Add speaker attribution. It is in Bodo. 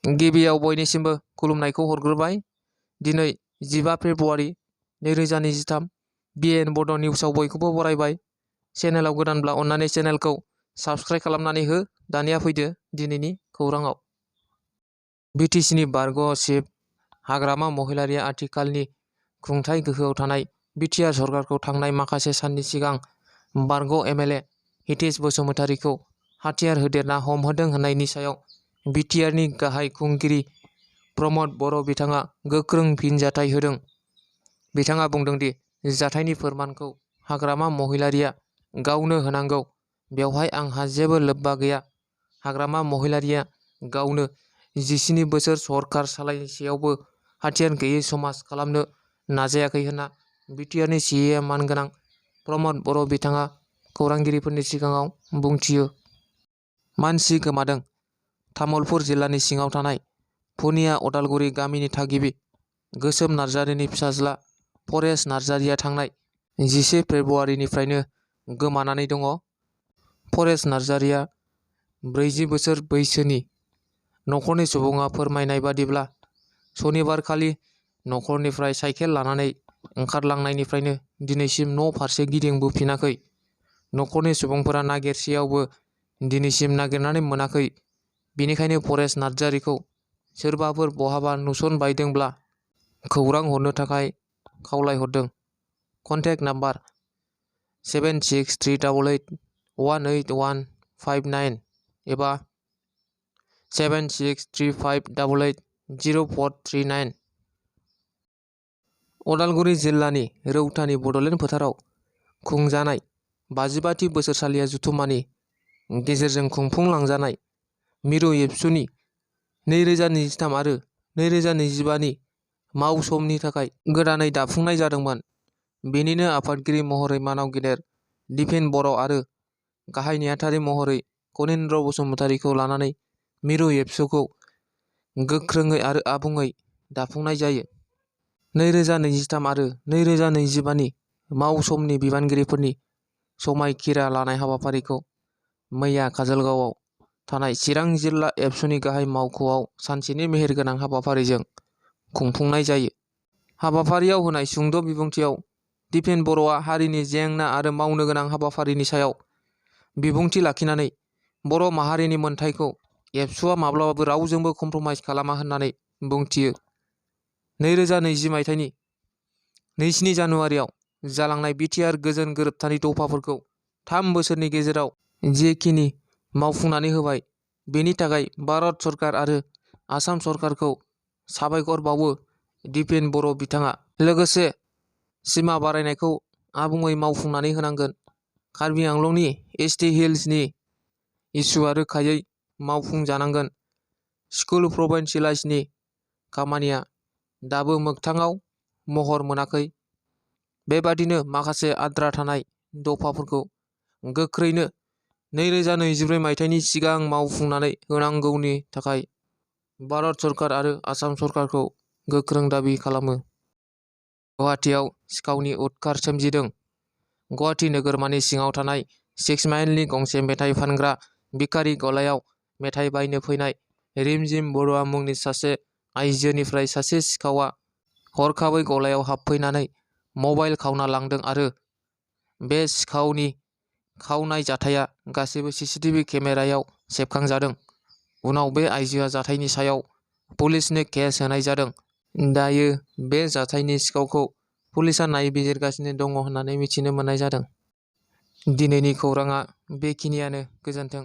Speaker 1: गिबियाव बयनिसिमबो खुलुमनायखौ हरग्रोबाय। दिनै 15 फेब्रुआरि 2023 BN बड' निउसाव बयखौबो बरायबाय। चेनेलाव गोदानब्ला अन्नानै चेनेलखौ साबस्क्राइब खालामनानै हो। दानिया फैदो दिनैनि खौराङाव। BTCनि बारग' चिफ हाग्रामा महिलारिया आथिखालनि खुंथाय गोहोआव थानाय बिटिआर सरकारखौ थांनाय माखासे साननि सिगां बारग' MLA हितेश बसुमतारीखौ हाथियार होदेरना हमहोदों होननायनि सायाव बिटिआरनि गाहाय खुंगिरि प्रमद बर' बिथाङा गोख्रों फिनजाथाय होदों। बिथाङा बुंदों दि जाथायनि फोरमानखौ हाग्रामा महिलारिया गावनो होनांगौ। बेवहाय आंहा जेबो लोब्बा गैया। हाग्रामा महिलारिया गावनो 17 बोसोर सरकार सालायसेयावबो हाथियार गैयै समाज खालामनो नाजायाखै होनना बिटिआरनि CA मानगोनां प्रमद बर' बिथाङा खौरांगिरिफोरनि सिगाङाव बुंथियो। मानसि गोमादों। तामुलपुर जिल्लानि सिङाव थानाय पुनिया अदालगुरि गामिनि थागिबि गोसोम नार्जारिनि फिसाज्ला परेश नार्जारिया थांनाय 11 फेब्रुआरिनिफ्रायनो गोमानानै दङ। परेश नार्जारिया 40 बोसोर बैसोनि। नखरनि सुबुङा फोरमायनाय बादिब्ला सनिबारखालि नखरनिफ्राय साइकेल लानानै ओंखारलांनायनिफ्रायनो दिनैसिम न' फारसे गिदिंबोफिनाखै। नखरनि सुबुंफोरा नागिरसेयावबो दिनैसिम नागिरनानै मोनाखै। बेनिखायनो परेश नार्जारिखौ सोरबाफोर बहाबा नुसनबायदोंब्ला खौरां हरनो थाखाय खावलायहरदों। कन्टेक्ट नाम्बार 7638818159 एबा 7635880439। अदालगुरि जिल्लानि रौतानि बड'लेण्ड फोथाराव खुंजानाय 55थि बोसोरसालिया जथुम्मानि गेजेरजों खुंफुंलांजानाय मिरु एबसुनि 2023 आरो 2025 नि मावसमनि थाखाय गोदानै दाफुंनाय जादोंमोन। बेनिनो आफादगिरि महरै मानाव गेदेर दिपेन बर' आरो गाहाय नेहाथारि महरै कनिन्द्र बसुमतारीखौ लानानै मिरु एबसुखौ गोख्रोङै आरो आबुङै दाफुंनाय जायो। 2023 आरो 2025 नि मावसमनि बिबानगिरिफोरनि समायखिरा लानाय हाबाफारिखौ मैया काजलगावआव थानाय चिरां जिल्ला एबसुनि गाहाय मावख'आव सानसेनि मेहेरगोनां हाबाफारिजों खुंफुंनाय जायो। हाबाफारियाव होनाय सुंद' बिबुंथियाव दिपेन बर'आ हारिनि जेंना आरो मावनो गोनां हाबाफारिनि सायाव बिबुंथि लाखिनानै बर' माहारिनि मोनथायखौ एबसुआ माब्लाबाबो रावजोंबो कमप्रमाइज खालामा होननानै बुंथियो। 2020 मायथाइनि 27 जानुवारियाव जालांनाय बिटिआर गोजोन गोरोबथानि दफाफोरखौ 3 बोसोरनि गेजेराव जेखिनि मावफुंनानै होबाय बेनि थाखाय भारत सरकार आरो आसाम सरकारखौ साबायखर बावो दिपेन बर' बिथाङा। लोगोसे सिमा बारायनायखौ आबुङै मावफुंनानै होनांगोन। कार्बि आंलंनि ST हिल्सनि इसुआ रोखायै मावफुंजानांगोन। स्कुल प्रभिन्सियेलाइजनि खामानिया दाबो मोगथाङाव महर मोनाखै। बेबादिनो माखासे आद्रा थानाय दफाफोरखौ गोख्रैनो 2024 मायथाइनि सिगां मावफुंनानै होनांगौनि थाखाय भारत सरकार आरो आसाम सरकारखौ गोख्रों दाबि खालामो। गुवाहाटीआव सिखावनि उदखार सोमजिदों। गुवाहाटी नोगोरमानि सिङाव थानाय 6 माइलनि गंसे मेथाइ फानग्रा बिकारि गलायाव मेथाइ बायनो फैनाय रिमझिम बरुवा मुंनि सासे आइजोनिफ्राय सासे सिखावआ हरखाबै गलायाव हाबफैनानै मबाइल खावना लांदों आरो बे सिखावनि खावनाय जाथाया गासैबो CCTV केमेरायाव सेबखांजादों। उनाव बे आइजोआ जाथायनि सायाव पुलिसनो केस होनाय जादों। दायो बे जाथायनि सिखावखौ पुलिसआ नायबिजिरगासिनो दङ होननानै मिथिनो मोननाय जादों। दिनैनि खौराङा बेखिनियानो। गोजोन्थों।